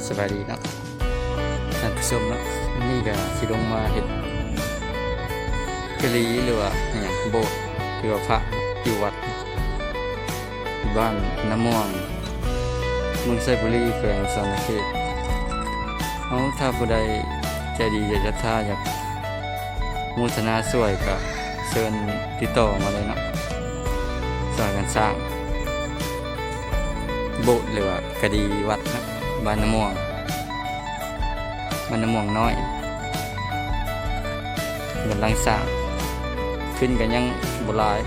ສະບາຍດີເນາະທ່ານຜູ້ຊົມເນາະ, ມື້ນີ້ກະຊິລົງມາເຮັດກະລີ ຫຼືວ່າອີ່ຫຍັງ ໂບດ ຫຼືວ່າພະຢູ່ວັດ ຢູ່ບ້ານນາມ່ວງ ເມືອງໄຊບູລີ ແຂວງສະຫວັນນະເຂດ. ເອົາ ຖ້າຜູ້ໃດໃຈດີໃຈສັດທາ ຢາກໂມທະນາຊ່ວຍກະເຊີນຕິດຕໍ່ມາເລີຍເນາະ, ຊ່ອຍກັນສ້າງໂບດ ຫຼືວ່າກະດີວັດເນາະ ບ້ານນາມ່ວງ ບ້ານນາມ່ວງນ້ອຍ ກຳລັງສ້າງຂຶ້ນ ກະຍັງບໍ່ຫຼາຍ